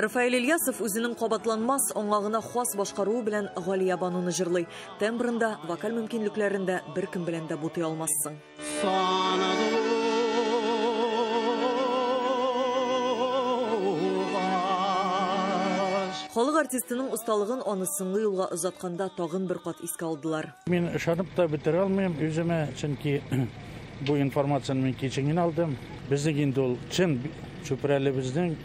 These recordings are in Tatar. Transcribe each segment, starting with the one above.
Рафаэль Ильясов үзенең кабатланмас, аңа гына хас башкаруы белән Галиябануны җырлый. Тембрын да, вокаль мөмкинлекләрен дә беркем белән дә бутый алмассың. Халык артистының осталыгын аны соңгы юлга озатканда тагын бер кат искә алдылар. Мин ышанып та бетерә алмыйм үземә, чөнки бу информацияне мин кичә генә алдым. Безнең инде ул чын Чүпрәлебезнең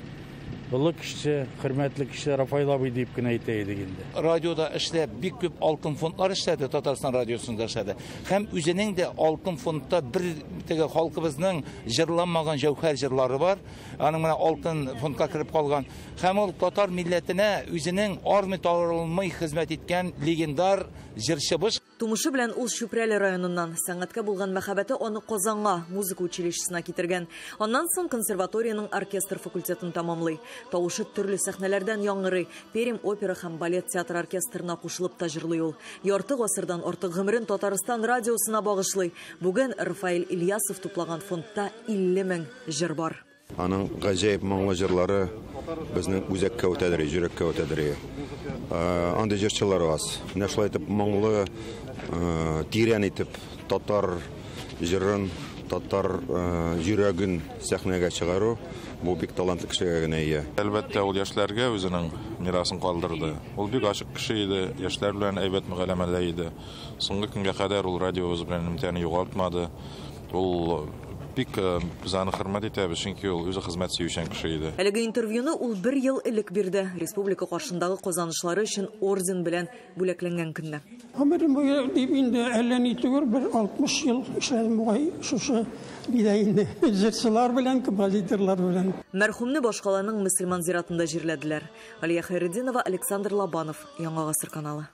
олы кешесе, хөрмәтле кешесе Рафаил абый дип кенә әйтә идек инде. Радиода эшләп, бик күп алтын фондлар эшләде, Татарстан радиосында эшләде. Һәм үзенең дә алтын фондта бер теге халкыбызның җырланмаган җәүһәр җырлары бар. Аның менә алтын фондка кереп калган. Һәм ул татар милләтенә үзенең армый-талмый хезмәт иткән легендар җырчыбыз. Тумышы белән ул Чүпрәле районыннан. Сәнгатькә булган мәхәббәте аны Казанга, музыка училищесына китергән. Аннан соң консерваториянең оркестр факультетын тәмамлый. Тавышы төрле сәхнәләрдән яңгырый. Пермь опера һәм балет театры оркестрына кушылып та җырлый ул. Ярты гасырдан артык гомерен Татарстан радиосына багышлый. Бүген Рафаэль Ильясов туплаган фондта 50 мең җыр бар. Аның гаҗәеп моңлы җырлары безнең үзәккә үтәдер, йөрәккә үтәдер. Андый җырчылар аз. Менә шулай итеп моңлы, тирән итеп татар җырын, татар йөрәген сәхнәгә чыгару бу бик талантлы кешегә генә ия. Әлбәттә, ул яшьләргә үзенең мирасын калдырды. Ул бик ачык кеше иде, яшьләр белән әйбәт мөгамәләдә иде. Соңгы көнгә кадәр ул радиобыз белән элемтәне югалтмады. Ул бик без аны хөрмәт итәбез, чөнки ул үзе хезмәт сөючән кеше иде. Әлеге интервьюны ул бер ел элек бирде. Республика каршындагы казанышлары өчен орден белән бүләкләнгән көнне. Гомерем буе дип инде әллә ни түгел, бер 60 ел эшләдем бугай шушы бидә инде. Җырчылар белән, композиторлар белән. Мәрхүмне башкаланың мөселман зиратында җирләделәр. Алия Хайретдинова, Александр Лобанов, Яңа Гасыр каналы.